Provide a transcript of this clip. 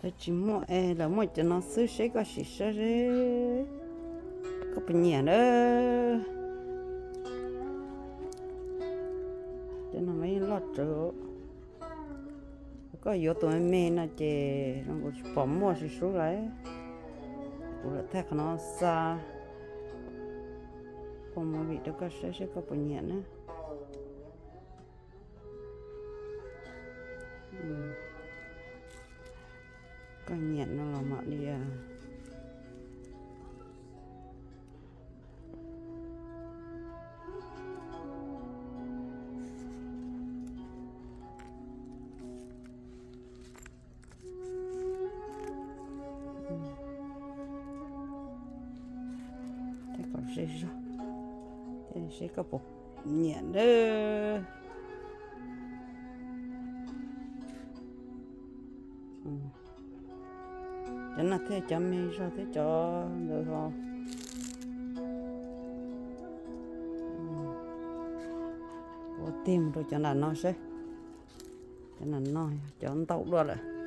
Lawv tsis muaj es lawv muaj cov no xwb, seb koj sim saib seb koj puas nyiam na. Cov no mas yeej loj tsawv. Koj yuav tus me me no ces zoo nkaus tsis pom muaj siv sub lawm. Kuv lam thaij qhov no xa phooj movie rau koj saib seb koj puas nyiam na. Koj nyiam no los mam li. Thiab kom ze zog, thiab seb koj puas nyiam nawb. Cov no thiaj cov me zog thiab cov ntawd ho. Ua tig mus rau cov nram no seb. Cov nram no yog cov ntau dua lawm.